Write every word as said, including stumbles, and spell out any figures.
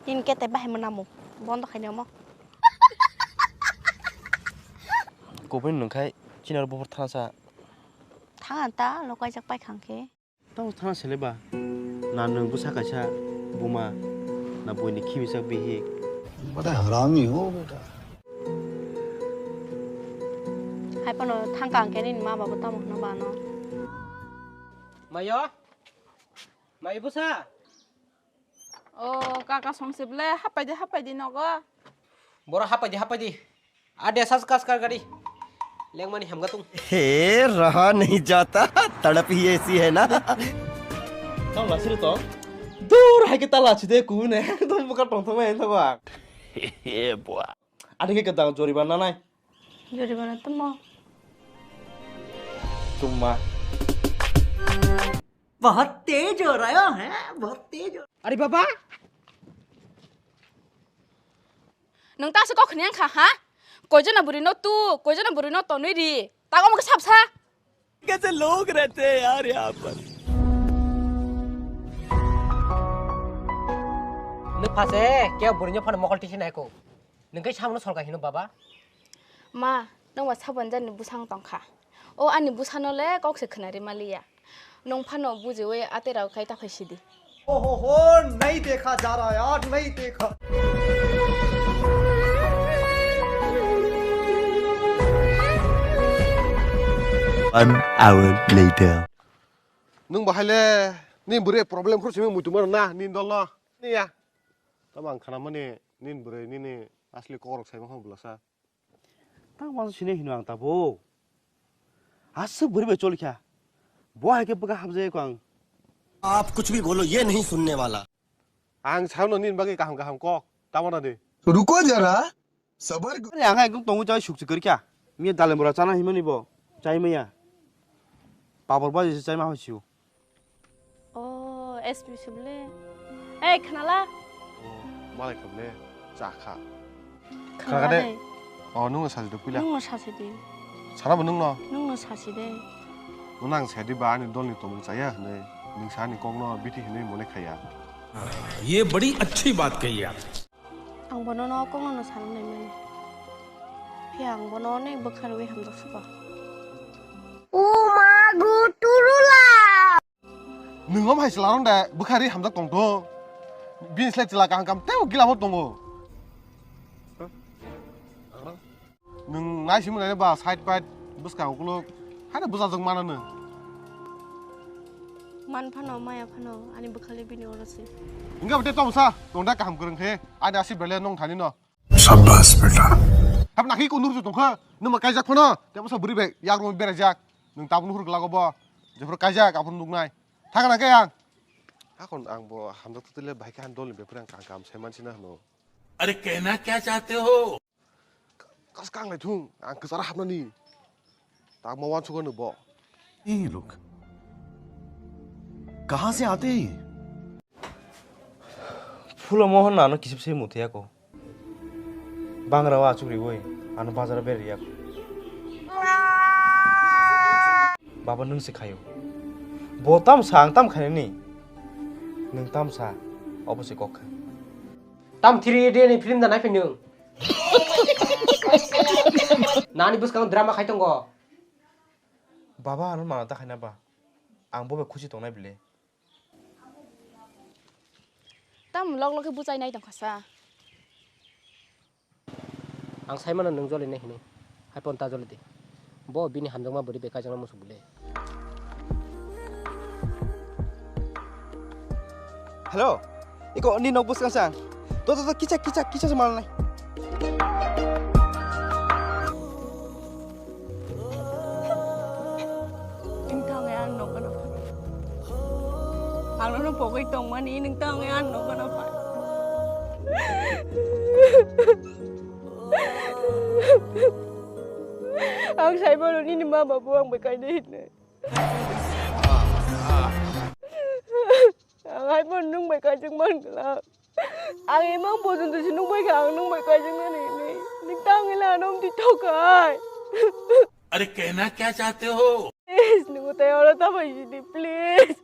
Nini kete bahai mwnamo. Bondo khaini omo. Kubui nwng khai chini oro buphur thana sa. Thang ta lo kaijak pai khang khe. Tamo thana sele ba. Na nwng bwsa kaisa buma. Na buini khibisa bihik. Bada harami ho beta. Hai pono thang kang khe nini ma babo tamo hwno ba no. Mayo? Mai bwsa? O kaka songsible, hapai di, hapai di nogo. Boro hapai di, hapai di. Ade sas kas kar gari. Lengmani hamga tung. हे रहा नहीं जाता, तड़प ही ऐसी है ना। Tamo lachiri to? Dur hai ke ta lachi de kune. Ekdom buka tong thok bai thok ba. He boy. Ade ke kedang joriba nanai. Joriba na tamo. Tumma. बहुत तेज हो रहा है, बहुत तेज हो। Ari baba. Nwng ta se kok khni ang kha ha? Koijona buri no tu, koijona buri no tonwi ri. Ta omo ke sap sa. कैसे लोग रहते हैं यार यहाँ पर। Nwng phase ke buri no phano mokol tisi nai ko. Nwng khe samano solka hino baba? Ma, nwng ba sabon jani bwsang tongkha. O ani bwsano le kok se khwnari maliya. Nwng phano bujiwi aterao khai ta phai sidi. ओहो हो, नहीं देखा जा रहा यार, नहीं देखा। One hour later. Nwng bahai le, ni bwrwi problem khorok simi muitu mano na, ni dol no. Ni ya. Tamo ang khana mani, ni bwrwi, nini asli kokrok sai ma kha bwlasa. Tang masa sini hino ang tabuk. Aswk bwrwi bai choli kha. Bo hai khe bwkha hamjak ang. आप कुछ भी बोलो, ये नहीं सुनने वाला। Ang sao no nini bagwi kaham kaham kok. Tamo na di. रुको जरा, सबर करो। Ani ang ekdom tongwi chai sukchi kwrwi kha. Miya dalem bora chana himani bo. Chai maya. Papor baji se chai ma hoi siu. O, S P subli. Ei, khnala. O, malai khamle, cha kha. Khnala de. O, nungno sasi de puila. Nungno sasi de. Sana bo nungno? Nungno sasi de. Nungno ang sadi ba ani dolni tomung chaya hwnwi. Nung sa ani kokno bithi hwnwi mone khaya. ये बड़ी अच्छी बात कही आप। Ang bono no kokno no sanam naimani. Phiya ang bono onek bwkha rwi hamjak sugo. O ma go turula. Nwng om hai chwla rong de bwkha rwi hamjak tong to. Bini slai chwla kaham kam tei gila bo tongo. Nwng nai simi nai ba side pait bwskang ukuluk. Haino bwsajwk mananw. Man phano, maya phano, ani bwkhali bini oro se. Hingke bwtwi tong sa, tong da kaham kwrwng khe, ani aswk belai nong thani no. Shabash beta. Hap nakhi ko nurju tongkha, nwng ma kaijak phano, tei bwsa bwrwi bai yagrung berajak, nwng tabuk nuhur glago bo, jephuru kaijak aphuru nuknai. Thangna khe ang. Hakon ang bo hamjak tutile bai khe han dolni bepre ang kaham kaham sai mansina hwno. अरे कहना क्या चाहते हो? Kas kang lai thung, ang kwcharo hapnani. Tak ma wansukha no bo. ये लोग कहाँ से आते हैं ये? Phulo Mohan no ano kisip se muthuyako. Bangra o achuk riwi ano bazar o beriyako. Baba nwng se khaio. Bo tam sa ang tam khainani. Nwng tam sa obo se kok kha. Tam three D ni film da nai phai nwng. Nani bwskango drama khai tongo. Baba ano mana ta khaina ba. Ang bo bai khusi tongnai bile. Tam lok lok khe bwchai nai tongkha sa. Ang sai mano nwng joli nai hinwi. Hai pon ta joli di. Bo bini hamjakma bwrwi bai kaijakma muchung bwle. Hello. Iko ni nok bwskang sang. To to to kicha kicha kicha se malnai. Nung tangwi ang nogo no phai. Ang nono pogwi tongmani nung tangwi ang nogo no phai. Ang sai mano nini ma babu ang bai kainai hinwi. Ang hai phano nwng bai kaijak man glak. Ang emang pojonto se nwng bai kha, ang nwng bai kaijak nani hinwi. Nwng tangwi la ano amtwi thokai. अरे कहना क्या चाहते हो? Please, nwng tai oro ta bai sidi, please.